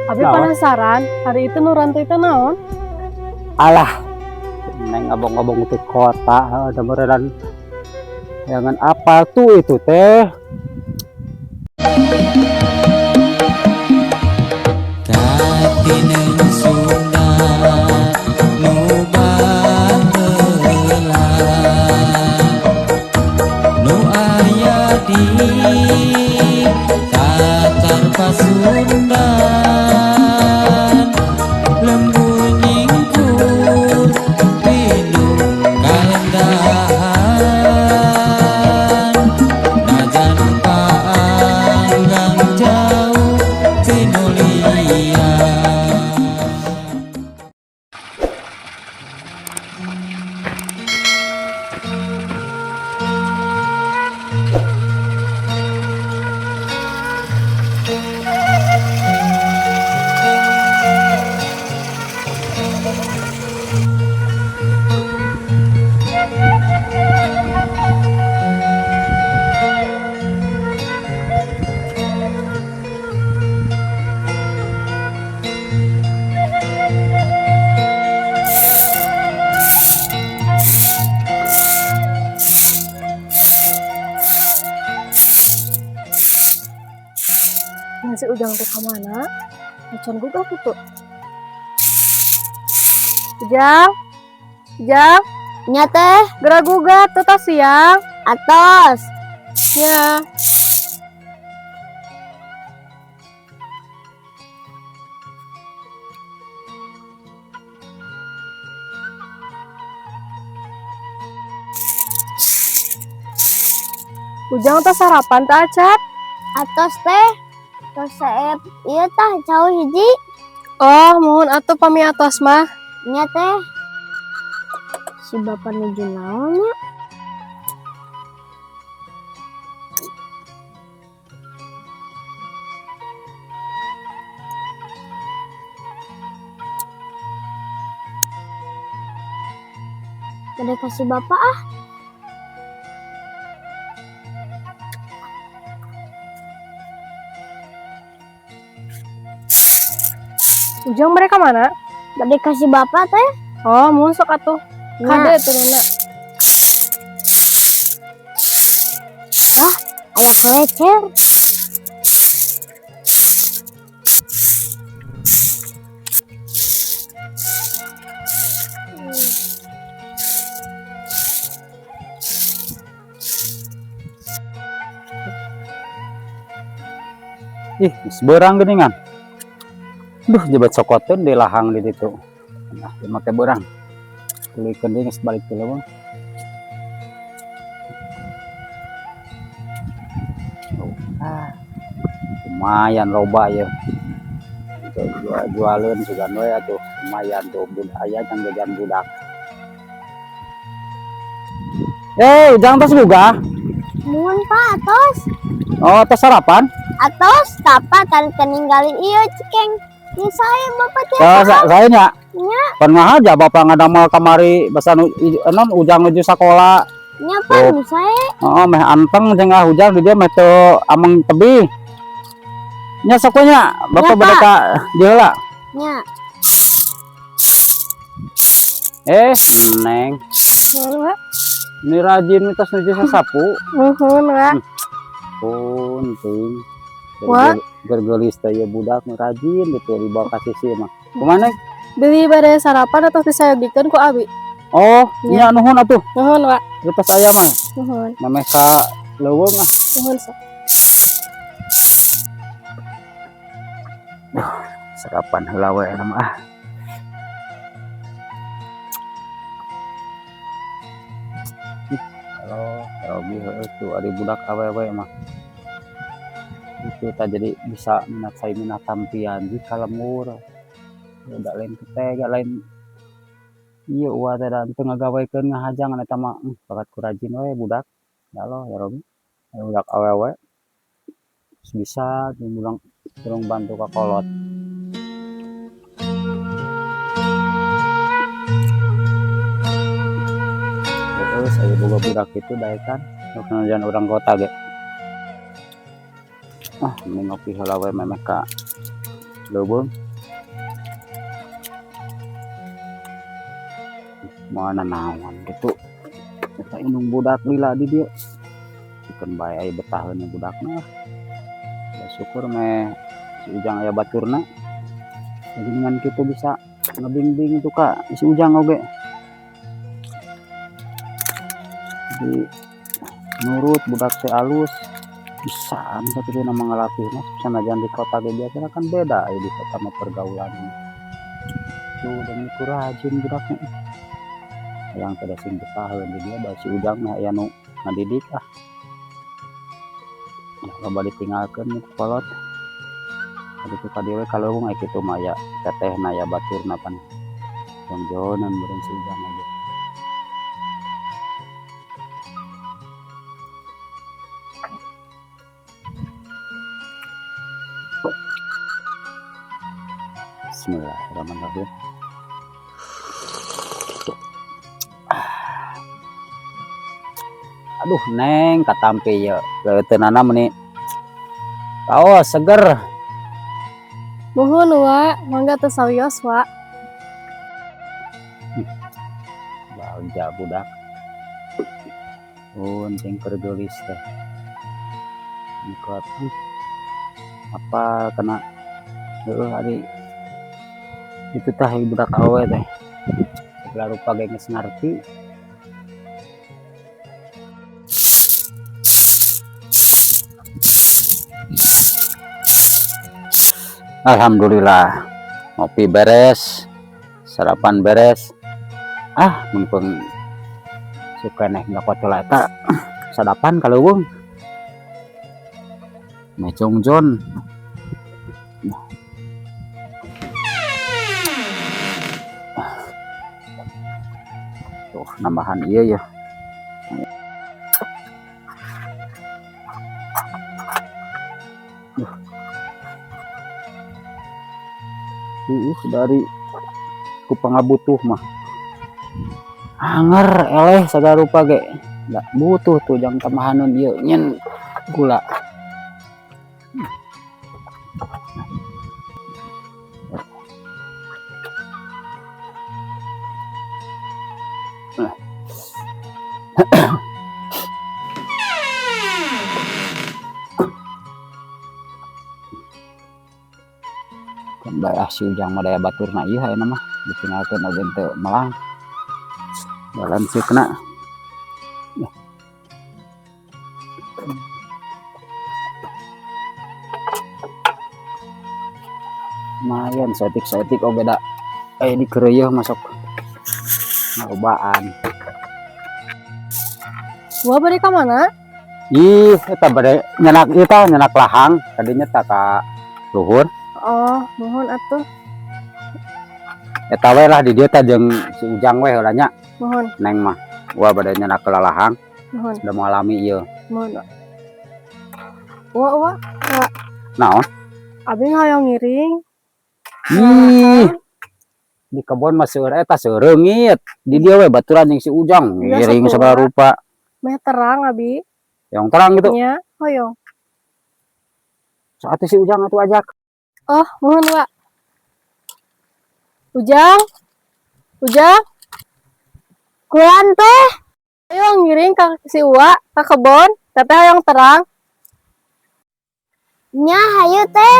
Abi Naon? penasaran, ari itu nu rantai itu naon? Alah, neng ngabong-ngabong di kota, ada beneran. Jangan apa tuh itu teh? Katineng Sunda nu baheula nu aya di Tatar Pasundan lembur nyingkur pinuh kaendahan najan paanggang jauh ti nu lian. Nah, si Ujang teh ka mana? Macan gugah gitu. Ujang, Ujang, Nya, Teh. Geura gugah tuh, tos siang. Atos. Ya. Ujang tos sarapan teh acan? Atos, Teh. Tos seep. Ieu tah cau hiji. Oh, muhun atuh pami atos mah. Nya, Teh. Si bapak nuju naon nya? Bade ka si bapak ah. Ujang mereka mana? Bade ka si bapak, Teh. Oh, muhun, sok atuh. Nya. Kade turunna. Aya kolecer. Ih, geus beurang geuningan. Duh, jebat sokoteun di lahang di ditu. Nah, dia make beurang. Tuluykeun deui geus balik ti leuweung. Oh, ah. Lumayan loba ya. Jual jualeun sugan we atuh. Lumayan tuh budak aya jang jajan budak. Eh, Ujang tos gugah? Muhun, Pak, atos. Oh, tos sarapan? Atos, tapa tadi ketinggalin ieu cikeng. Ini saya bapak teh. Oh, saya nya. Nya. Pan aja bapak ngadamel kamari basa nu non Ujang nuju sakola. Nya, Pak, Oh. nu saya. Oh, meh anteng jeung ah Ujang di dieu meh teu ameng tebih. Nya sok we nya, bapak Nya, bade Pak. ka dieu heula. Nya. Eh, Neng. Nuhun, Pak. Ini rajin tos nuju sasapu. Nuhun, Pak. Punting. Wah. Gergelis teh ieu budak nu rajin gitu dibawa ka sisi mah. Kumaha, Neng? Beli bade sarapan atau disayogikeun ku abi? Oh, nya nuhun atuh. Nuhun, Pak. Tos aya mah. Nuhun. Memeh ka leuweung ah. Nuhun sok. Sarapan heula we mah ah. Ih, halo, Robi heueuh tuh ari budak awewe mah. Itu tah jadi bisa minat saya minat tampian di ka lembur. Udah lain teh lain ieu uah teh da teu ngagawekeun ngahajang eta mah bakat ku rajin we budak. Ya Allah ya Robi. Ari budak awewe geus bisa tulung tolong bantu ka kolot. Terus saya boga budak itu daekan nu kenajan urang kota ge. Ah, mending ngopi heula we memeh ka Leuweung. Mana naon gitu. Eta indung budak lila di dieu. Pikeun bae aya betaheun budakna. Ya syukur meh si Ujang aya baturna. Jadi dengan kitu bisa ngebimbing tuh ka si Ujang oge. Jadi nurut budak teh alus bisa bisa kitu nama ngalatihna sanajan di kota ge biasana kan beda aya di kota mah pergaulan. Tuh dan ku rajin budaknya. Yang kada sing betaheun di dieu bae si Ujang mah aya nu ngadidik ah. Nah, loba ditinggalkeun ku kolot. Kitu ka dieu we ka leuweung aya kitu mah aya tetehna aya baturna pan. Jongjonan meureun si Ujang oge. Bismillahirrahmanirrahim. Aduh neng katampi ye leuteunana meuni taos seger. Muhun wa, mangga teu sawios wa. Bagja budak. Unting keur geulis teh. Nikot. Apa kena heueuh ari itu tah budak awewe teh. Segala rupa ge geus ngarti. Alhamdulillah ngopi beres, sarapan beres. Ah, mumpung suka neh nyokot heula eta sadapan ka leuweung. Meh jongjon. Tuh nambahan ieu ya. Ih, dari ku pangabutuh mah. Anger eleh sagala rupa ge. Nggak butuh tuh jang tambahaneun ieu nyen gula. Bae si Ujang mah daya baturna ieu ayeuna mah ditinggalkeun oge teu melang. Jalan sih kena. Lumayan saeutik-saeutik oge da dikeureuyeung masuk ngarobaan. Wah, bade ka mana? Ih, eta bade nyenak ieu tah nyenak lahang tadinya tah ka luhur. Oh, nuhun atuh. Eta we lah di dieu tah jeung si Ujang we heula nya. Nuhun. Neng mah. Wah bade nyenak ke lalahang. Nuhun. Udah mengalami ieu. Nuhun. Wah, wah. Wah. Naon? Abi hoyong ngiring. Ih. Di kebon mah seueur eta seueur reungit. Di dieu we baturan jeung si Ujang Iya, ngiring satuan. segala rupa. Meh terang abi. Yang terang gitu. Nya, hoyong. Saat si Ujang atuh ajak. Oh, mohon, Wak. Ujang. Ujang. Kulan teh. Ayo ngiring ka si Uwa ka kebon. Teteh hoyong terang. Nya hayu teh.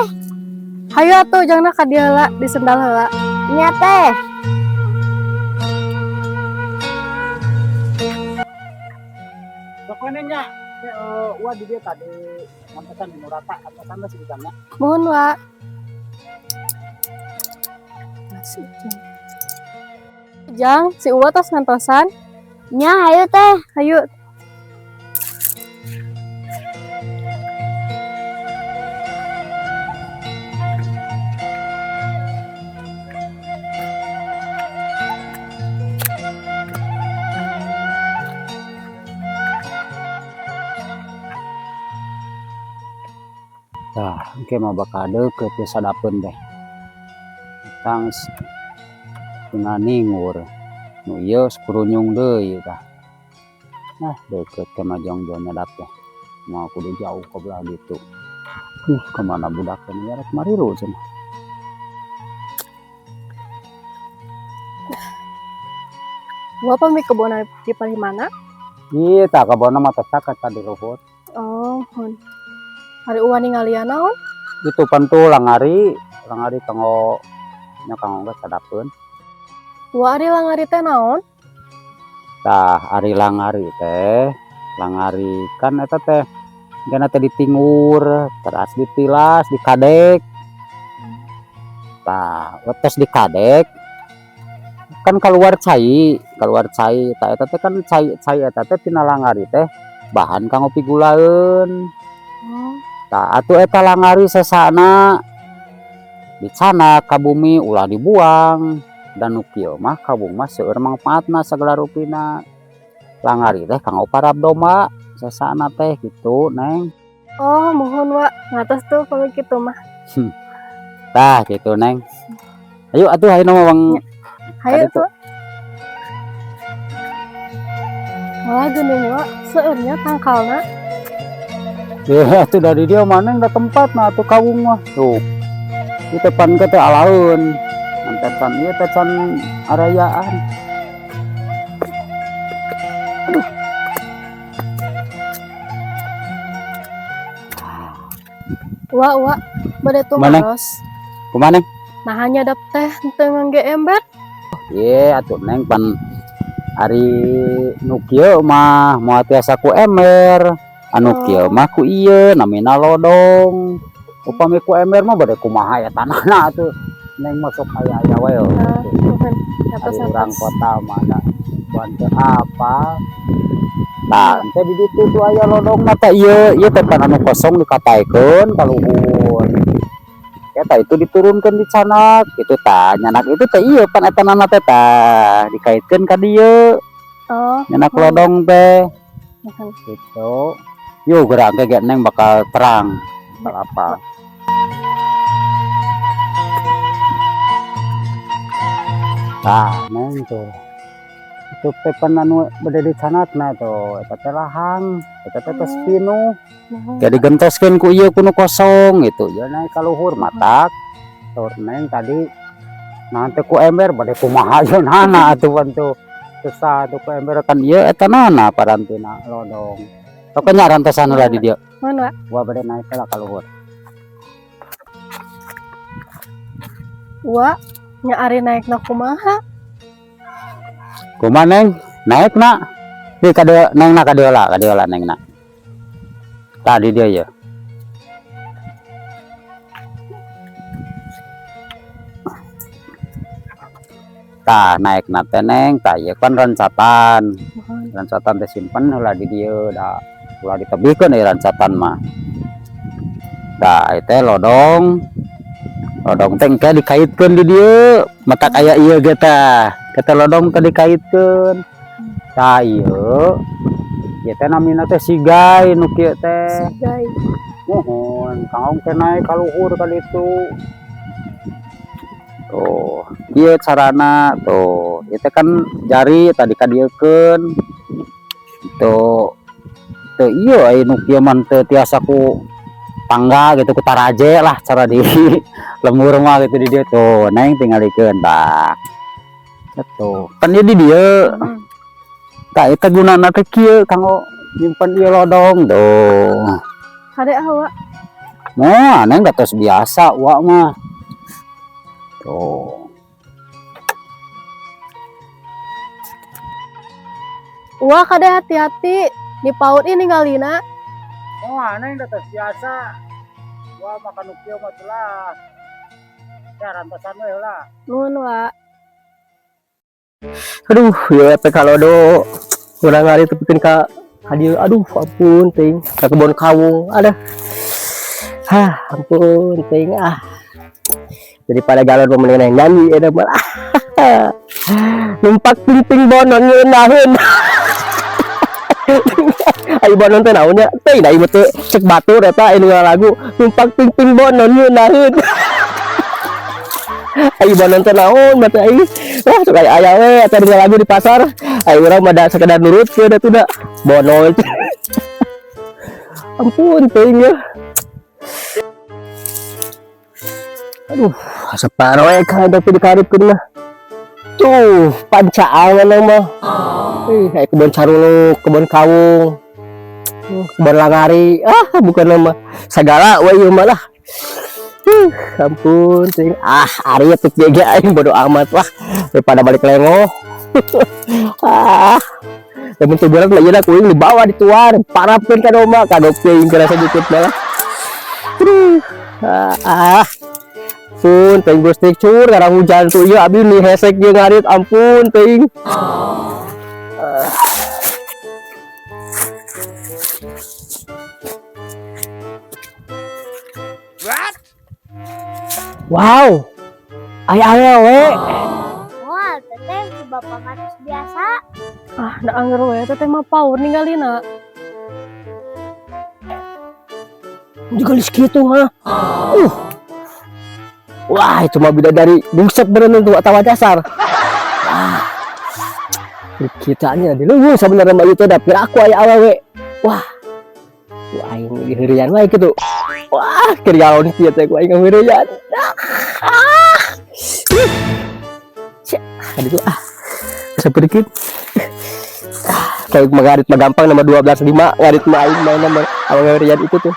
Hayu atuh ujangna ka dieu heula, di sendal heula. Nya teh. Sok we nya. Uwa di dieu tadi ngampesan di rata atasan si Ujangnya. Mohon, Wak. Si Ujang. Ujang, si Uwa tos ngantosan. Nya hayu teh. Hayu. Tah, engke mah bakal deukeut teh sadapeun teh. Tang cenah ningur. Nu ieu kurunyung deui tah. Nah, deukeut teh mah jongjon nyadap teh. Moal kudu jauh ka belah ditu. Kemana budak teh nya rek mariru cenah. Wa, pami kebon di palih mana? Iya, tah kebonna mah tos caket tadi luhur. Oh, muhun. Ari Uwa ningalian naon? Itu pantu langari, langari kanggo nya kanggo geus sadapeun. Wa, ari langari teh naon? Tah, ari langari teh, langari kan eta teh engkena teh ditingur, teras ditilas, dikadek. Tah, tos dikadek kan keluar cai, tah eta teh kan cai cai eta teh tina langari teh bahan kanggo pigulaeun. Oh. Tah, atuh eta langari sesana dicanak ka bumi, ulah dibuang. Dan nu kieu mah kawung mah seueur mangfaatna sagala rupina. Langari teh kanggo parab domba sesana teh gitu, Neng. Oh, muhun, Wa. Ngatos tuh pami kitu mah. Tah gitu, Neng. Ayo atuh ayeuna mah wang. Hayu Kaditu. tuh. Wah, geuning, Wa, seueurnya tangkalna. Ya, atuh dari dia mana da tempat nah atuh kawung mah. Tuh. Itu pan ke teh alaeun. Ngan teh can ieu teh can arayaan. Aduh. Wa, Wa, bade Mana? tumaros. Kumaha, Neng? Nah, nyadap teh henteu ngangge ember. Ye, atuh Neng, pan ari nu kieu mah moal tiasa ku ember. Anu kieu mah ku ieu namina lodong. Upami ku ember mah bade kumaha ya tanahna atuh. Neng masuk aya-aya wae. Nah, muhun. Ari urang kota mah da teu apa. Nah, engke di ditu tuh aya lodong mah teh ieu, ieu teh pan anu kosong dikataekeun ka luhur. Eta itu diturunkeun dicanak gitu tah, nyanak itu teh ieu pan eta nana teh tah dikaitkeun ka dieu. Oh, Nyanak lodong teh. Muhun. Gitu. Yuk gerak ge ge Neng bakal terang. Bakal apa. Tah, Neng tuh. Itu teh pan anu bade dicanakna tuh, eta teh lahang, eta teh tos pinuh. Muhun. Jadi gentoskeun ku ieu ku nu kosong gitu. Ya naik ka luhur matak. Saur Neng tadi nah teh ku ember bade kumaha ye nana atuh pan tuh. Susah atuh ku ember kan ieu eta nana parantina lodong. Sok nya rantosan heula di dieu. Muhun, Wa. Wa bade naik heula ka luhur. Wa, nya ari naekna kumaha? Kumaha, Neng? Naekna? Di ka dieu Neng na ka dieu lah, ka dieu lah Neng na. Tadi dia ya. Tah naekna teh Neng, tah ieu kan rancatan. Muhun. Rancatan teh simpen heula di dieu da ulah ditebihkeun euy rancatan mah. Tah ieu teh lodong. Lodong teh engke dikaitkeun di dieu, matak aya ieu ge tah. Kita lodong teh dikaitkeun. Tah ieu. Ieu teh namina teh sigai nu kieu teh. Sigai. Muhun, kanggo teh naik ka luhur ka ditu. Tuh, ieu carana tuh. Ieu teh kan jari tadi kadieukeun. Tuh. Teu ieu aya nu kieu mah teu tiasa ku tangga gitu, ku taraje lah cara di lembur mah gitu di dieu tuh. Neng tingalikeun tah. Tuh, kan ieu di dieu. Tah eta gunana teh kieu kanggo nyimpen ieu lodong tuh. Kade ah, Wa. Nah, Neng da tos biasa Wa mah. Tuh. Wa, kade hati-hati di paut ini ninggalina. Oh, Neng da tos biasa. Wa makan nu kieu mah lah. Ya rantosan we heula. Nuhun, Wa. Aduh, ya teh kalau do urang ari tepikeun ka hadieu, aduh ampun teuing ka kebon kawung, aduh. Hah, ampun teuing ah. Daripada galon mah mendingan nyanyi eta mah. Numpak pingping bonon ngeunaheun. Ayo bonon teh naon nya? Teh da ieu teh cek batur eta anu lagu numpak pingping bonon ngeunaheun. Ayo bonon teh naon mah teh aing. Wah, suka aya we eta denger lagu di pasar. Ayo urang mah da sekedar nurutkeun atuh da. Bonon. Ampun teuing ya. Aduh, asa paroe ka tapi dikaripkeun mah. Tuh, pancaangan mah. Ih, kayak kebun caruluk, kebun kawung, kebun langari. Ah, bukan nama. Segala we ieu mah lah. Ampun, ting. Ah, ari teh ge aing bodo amat lah daripada balik lengoh. Ah. Lamun teu berat mah ieu kuing dibawa dituar, parapkeun ka domba, kagok teuing kerasa dikit malah. Aduh. Ah, ah. Ampun, teuing Gusti cur karena hujan tuh ieu abi nih hesek jeung ngarit, ampun teuing. Ah. Wow. Aya awewe. Moal teteh si bapak matus biasa. Ah, da anger we teteh mah power ninggalina. Juga geus kitu ha. Wah, itu mah bidadari buset berenang tuh atawa dasar. Wah. Kitanya di leuweung sebenarnya mah itu da piraku aya awewe. Wah. Wah, aing diheureuyan wae kitu. Wah, keur galon kieu teh ku aing ngaheureuyan. Ah. Ih. Sia, aduh ah. Saperikeun. Kayak ngarit mah gampang nama 12 5 ngarit mah aing main nama awewe itu tuh.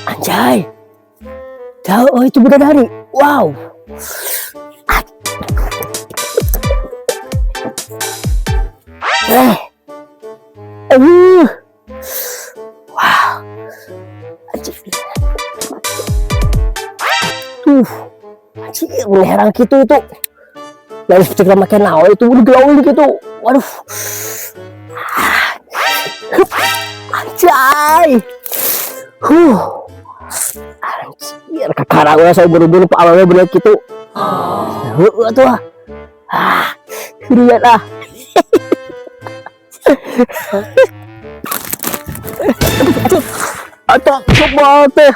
Anjay. Tahu, oh itu bidadari. Wow. Ah. Eh. Aduh. Wow. Anjir. Tuh. Anjir, herang gitu itu. Lalu seperti makan naon itu udah glowing gitu. Waduh. Ah. Hup. Anjay. Huh. Anjir, kakara gue saya buru-buru pak awewe bener gitu. Heeh tuh ah. Ah, lihat ah. Aduh, aduh, coba teh.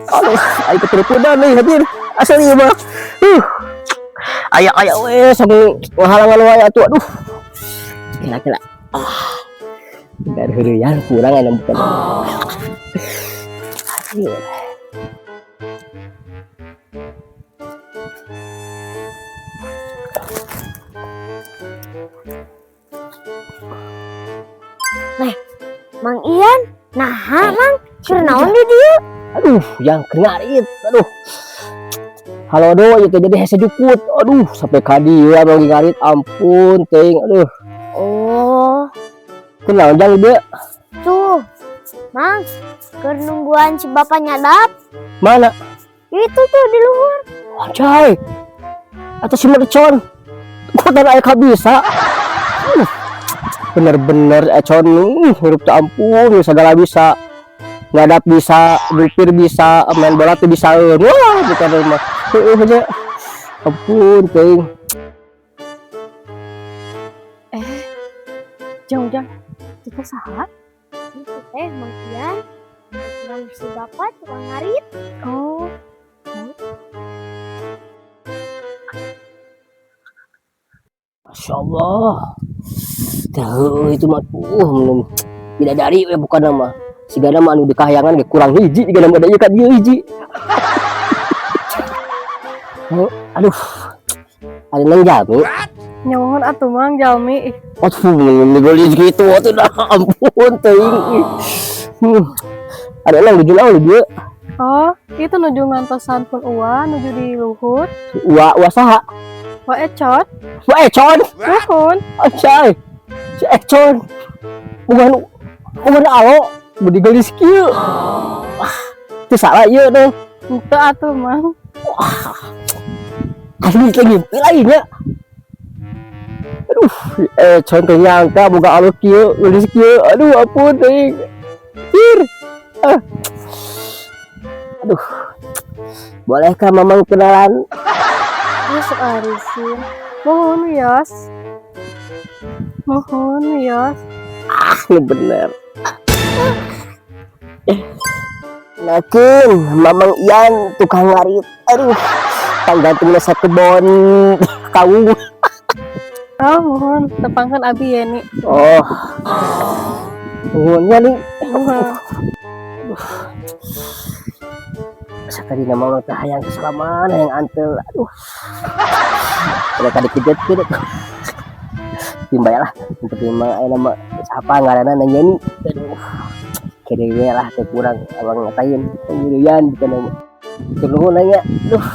Aduh, ayo keterupunan nih hadir. Asal ieu mah. Aya aya we sambil halangan wae atuh aduh. Kira-kira. Ah. Dari heureuyang kurang aya bukan. Anjir. Mang Ian, naha Mang, keur naon di dieu? Aduh, yang ngarit. Aduh. Halo do, itu jadi hese jukut. Aduh, sampai ka dieu lagi ngarit. Ampun, teuing. Aduh. Oh, Kunaon jang ieu? tuh. Mang, keur nungguan si bapak nyadap. Mana? Itu tuh di luhur. Anjay. Atau si mercon. Kok dan aya bisa? Bener-bener econ hirup teu ampun segala bisa. Ngadap bisa, nyupir bisa, main bola tuh bisa. Wah, bukan mah. Heueuh aja. Ampun, teuing. Jang jang. Itu saha? Itu teh Mang Ian. Tukang si bapak tukang ngarit. Oh, Masya Allah. Tuh, itu mah belum bidadari we bukan nama. Sigana mah anu di kahyangan ge kurang hiji, sigana mah da ieu ka dieu hiji. Oh, aduh. Ada nang jago. Nyuhun atuh Mang jalmi. Ih, Aduh, ngegolis gitu atuh dah ampun teuing. Ada nang nuju naon di dieu? Oh, itu nuju ngantosan pun uwa nuju di luhur. Wa wa saha? Wa ecot. Wa econ. Nuhun. Anjay. Si econ. Bukan bukan alo, budi gelis kieu. Wah, teu salah ieu teh. Henteu atuh Mang. Asli lagi lainnya. Aduh, econ teu nyangka boga alo kieu, gelis kieu. Aduh, ampun teuing. Cir. Ah. Aduh. Bolehkah Mamang kenalan? Ih, sok arisin. Mohon wios. Mohon wios. Ah, ini bener. Nakin, Mamang Ian tukang ngarit. Aduh, panggantungna sakebon kawung. Oh, mohon tepangkeun abi ya nih. Oh. Nuhun nya nih. Nuhun. Sakali nama urang teh hayang kesalaman, hayang antel. Aduh. Udah tadi kejut gitu. Timbay lah, untuk mah aya nama siapa ngaranna Neng Yeni. Aduh. Kere we lah teu kurang abang ngatain pengirian bukan nama. Nuhun nya. Aduh.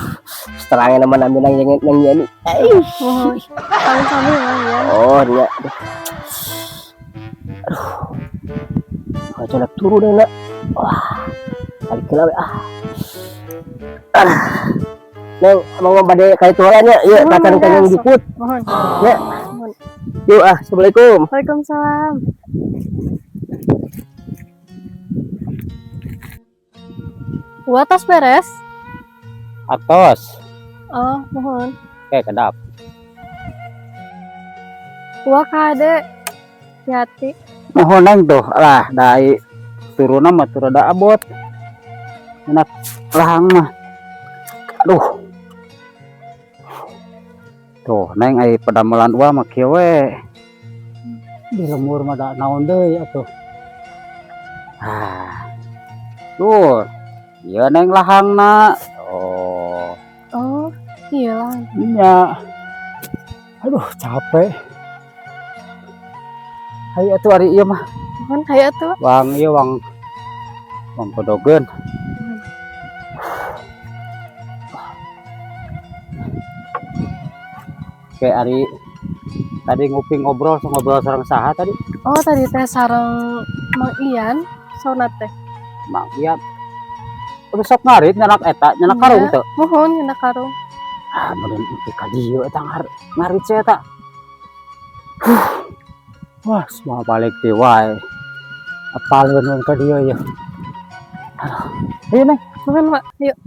Seterangnya nama nami Neng Yeni, Neng Yeni. Aish. Muhun. Sami-sami Mang Ian. Oh, dia. Aduh. Aduh. Aduh, turun deh, nak. Wah. Balik heula we ah. Ah. Neng, abang mah bade ka itu heula nya. Ieu Muhun, tacan mangga, kanggo sok. Juput. Muhun. Ya. Muhun. Yuk ah, Assalamualaikum. Waalaikumsalam. Wah, tos beres. Atos. Oh, muhun. Oke, kedap. Wah, kade. Hati-hati. Muhun, Neng, tuh. Lah, dai turunna mah tur rada abot. Enak rahang mah. Aduh. Tuh, Neng, ai padamelan uah mah kieu we. Di lembur mah da naon deui atuh. Ah. Tuh. Ieu, Neng, lahangna. Oh. Oh, iya lah. Iya. Aduh, capek. Hayu atuh ari ieu mah. Muhun, hayu atuh. Wang ieu wang wang kodogeun. Oke, ari tadi nguping ngobrol ngobrol sareng saha tadi? Oh, tadi teh sareng Mang Ian, sauna teh. Mang Ian. Udah sok ngarit nyanak eta, nyanak karung Iya. teu? Muhun, nyanak karung. Ah, meureun nepi ka dieu eta ngarit sia eta. Huh. Wah, semua balik ti wae. Apaleun ka dieu ya. Aduh. Ayo, Neng. Muhun, Pak. Yuk.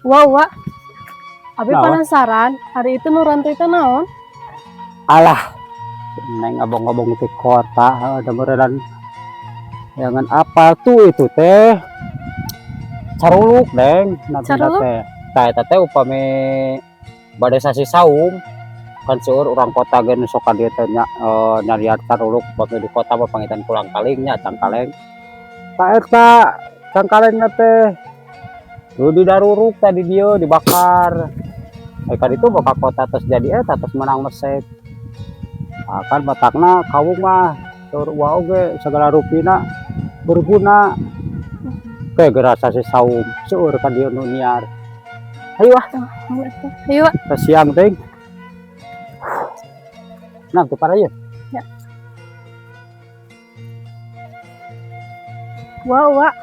Wah, wah. Abi Naon? penasaran, hari itu nu rantu itu naon? Alah, Neng ngabong-ngabong di kota, ada beneran. Jangan apa tuh itu teh? Caruluk, Neng, nanti Caruluk? teh. Tah eta teh upami bade sasi saum kan seueur urang kota ge nu sok ka dieu teh nya nyarian caruluk upami di kota mah pangitan pulang kaling nya cangkaleng. Tah eta cangkalengna teh tuh didaruruk tadi dieu dibakar. Eh kan itu bakal kota terus jadi eta terus menang mesek. Nah, kan batakna kawung mah tur wa oge segala rupina berguna. Kayak gerasa si saum seueur ka dieu nu niar. Ayo ah, Muhun atuh. Ayo, Wak. ke siang teh. Nah, tuh para ya. Ya. Wah, wah.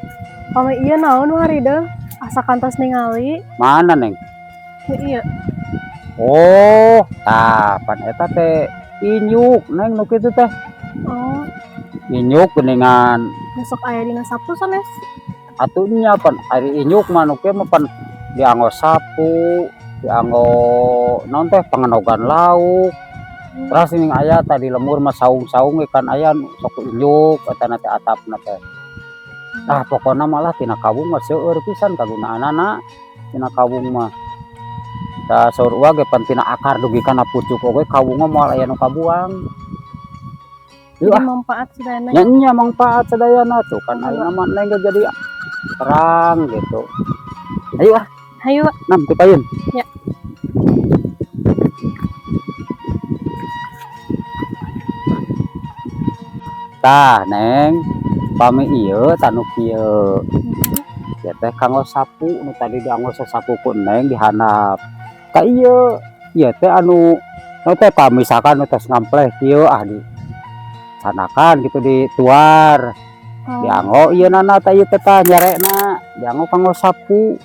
Pami ieu naon nu harideung? Asa kantos ningali. Mana, Neng? Nu ieu. Oh, tah pan eta teh inyuk, Neng, nu kitu teh. Oh, Inyuk geuningan. Besok aya dina sapu sanes. Atuh nya pan ari inyuk mah nu kieu mah pan dianggo sapu, dianggo naon teh pangenogan lauk. Terus ini aya tadi lembur mah saung-saung ikan aya nu sok inyuk eta na teh atapna teh. Ah, pokona malah tina kawung mah seueur pisan kagunaanana tina kawung mah. Da saur uwa ge pan tina akar dugi kana pucuk oge kawung mah moal aya nu kabuang. Yuk Jadi ah, manfaat sadayana. Nya nya manfaat sadayana tuh kan ayeuna mah Neng ge jadi terang gitu. Ayo ah, Hayu, Wak. nam ti payun. Ya. Tah, Neng, pami ieu tanu kieu. Ya teh kanggo sapu nu tadi dianggo sasapu ku Neng dihandap. Ka ieu, ieu teh anu nu teh tah misalkan nu tos ngampleh kieu ah di sanakan gitu dituar. Oh. Dianggo ieu nana tah ieu teh tah nyarekna, dianggo kanggo sapu.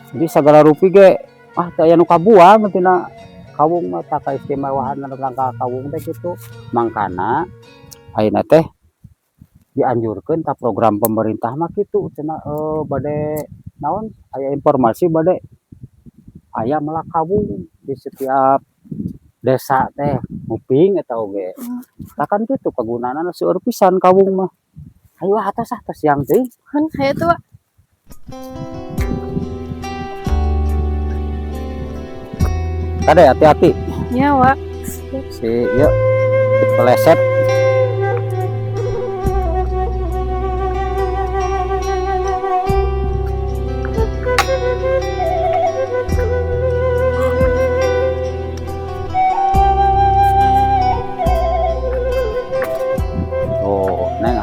Jadi segala rupi ge ah teh aya nu kabuang tina kawung mah tah kaistimewaan tentang ka kawung teh kitu. Mangkana ayeuna teh dianjurkeun ka program pemerintah mah kitu cenah bade naon aya informasi bade aya melak kawung di setiap desa teh nguping eta oge. Tah kan kitu kagunaanna seueur pisan kawung mah. Hayu ah atos ah tos siang teuing. Muhun, hayu atuh, Wak. Kade hati-hati. Nya, Wak. Si ieu kepeleset.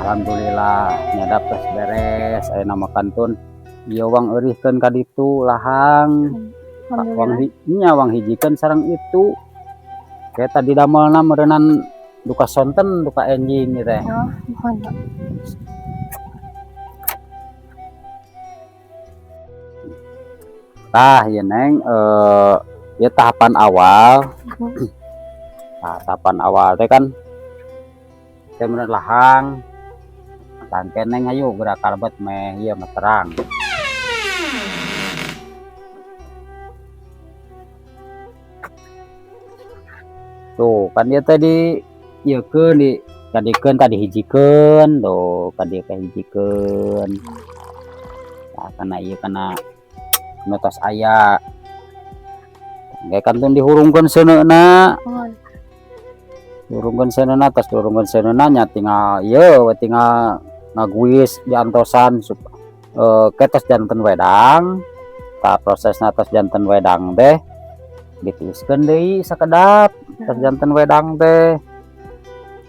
Alhamdulillah nyadap tos beres. Ayeuna mah kantun ieu wang eurihkeun ka ditu lahang. Wang Alhamdulillah. Nya wang hijikeun sareng itu. Kayak tadi damelna meureunan duka sonten duka enjing ieu teh. Oh, muhun, Pak. Tah ieu Neng, ieu tahapan awal. Nah, tahapan awal teh kan teh meureun lahang. Tah engke Neng hayu geura kalebet meh ieu mah terang. Tuh, kan ieu teh di ieukeun di kadikeun tadi hijikeun, tuh ka dieu kahijikeun. Tah kana ieu kana nu tos aya. Engke kantun dihurungkeun seuneuna. Muhun. Hurungkeun seuneuna, tos dihurungkeun seuneuna nya tinggal ieu we tinggal ngaguis diantosan ke tos janten wedang. Tah prosesna tos janten wedang teh ditiiskeun deui sakedap tos janten wedang teh.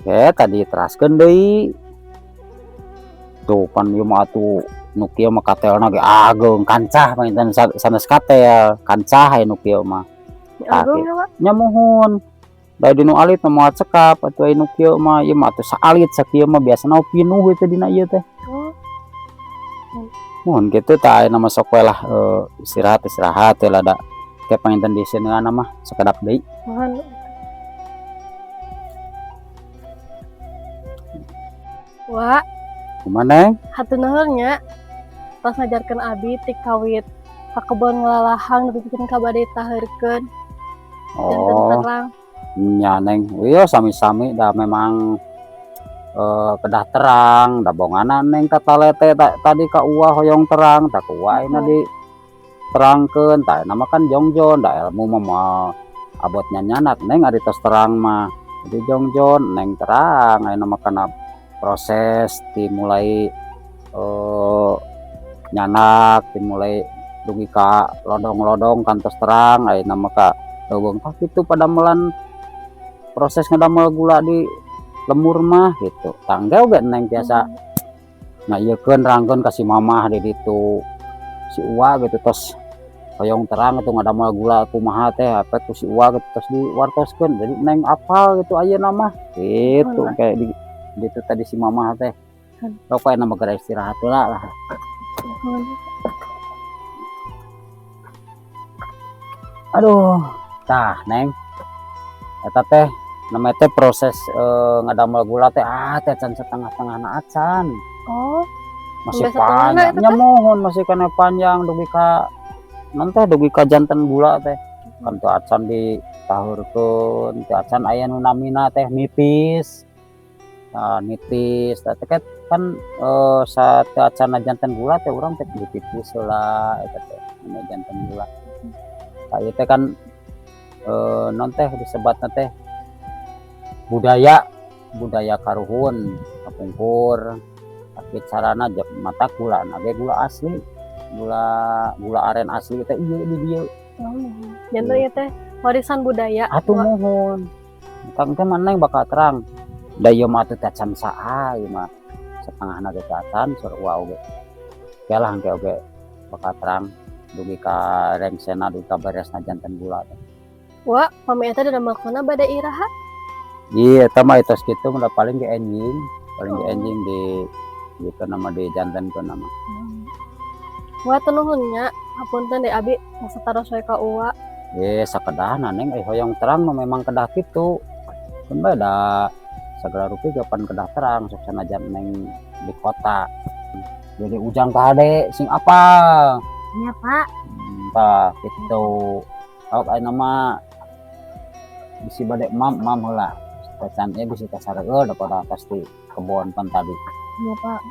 Ke tadi teraskeun deui. Tuh pan ieu mah atuh nu kieu mah katelna ge ageung kancah panginten sanes katel, kancah aya nu kieu mah. Tah Ageung ya, Pak. Nya muhun. Da di nu alit mah moal cekap atuh aya nu kieu mah, ieu mah atuh saalit sakieu mah biasana pinuh itu dina ieu teh. Oh. Muhun kitu tah ayeuna mah sok we lah, istirahat istirahat we lah da ke panginten di seuneunana mah sakedap deui. Muhun. Wah, Kumaha Neng? Hatur nuhun nya. Tos ngajarkeun abi ti kawit ka kebon ngalalahang nepikeun ka bade taheurkeun janten Oh, terang. Nya Neng, ieu sami-sami da memang kedah terang, da bonganan Neng katalete tadi ka uwa hoyong terang, tah ku uwa ayeuna Muhun. diterangkeun, tah ayeuna mah kan jongjon, da ilmu mah moal abot nyanyanak Neng ari tos terang mah. Jadi jongjon Neng terang ayeuna mah kana proses dimulai nyanak, dimulai dugi ka lodong-lodong kantos terang ayeuna mah ka leuweung tah kitu padamelan proses ngadamel gula di lembur mah gitu. Tah engke oge Neng tiasa ngaiekeun rangkeun ka si mamah di ditu. Si uwa gitu tos hoyong terang itu ngadamel gula kumaha teh apa ku si uwa gitu tos diwartoskeun. Jadi Neng apal gitu ayeuna mah gitu Muhun, Pak. Kayak di ditu tadi si mamah teh. Hmm. Sok we mah geura istirahat heula lah. Muhun. Aduh, tah Neng. Eta teh namanya teh proses ngadamel gula teh teh can setengah-tengahna acan. Oh, Masih sampai setengahna panjang. eta Nya teh? muhun masih kena panjang dugi ka non teh dugi ka janten gula teh. Kan teu acan ditahurkeun, teu acan aya nu namina teh nitis. Tah nitis tah teh kan saat teu acan janten gula teh urang teh dititis heula eta teh namanya janten gula. Tah ieu teh kan non teh disebatna teh budaya budaya karuhun kapungkur, tapi carana mata gula ge gula asli, gula gula aren asli teh ieu di dieu. Oh, janten ieu teh warisan budaya. Atuh Wah. muhun. Tang teh maneh bakal terang. Da ieu mah atuh teh can saa ieu mah. Setengahna ge teh acan sur uwa oge. Kelah engke oge bakal terang dugi ka rengsena dugi ka beresna janten gula teh. Wah, pami eta dadamelkeunna bade iraha? Iya, eta mah tos kitu mah paling ge enjing, paling ge Oh. enjing di gitu nama di jantenkeun nama. Wah, hatur nuhun nya. Hapunten deui abi masa taros we ka uwa. Sakedahna Neng hoyong terang mah memang kedah kitu. Keun bae da sagala rupi ge pan kedah terang sok sanajan Neng di kota. Jadi ujang ka hade sing apal. Nya, Pak. Tah kitu. Sok ayeuna mah bisi bade mam mam heula. Tacan ieu bisi tasareueul da pada pasti kebon pan tadi. Nya, Pak.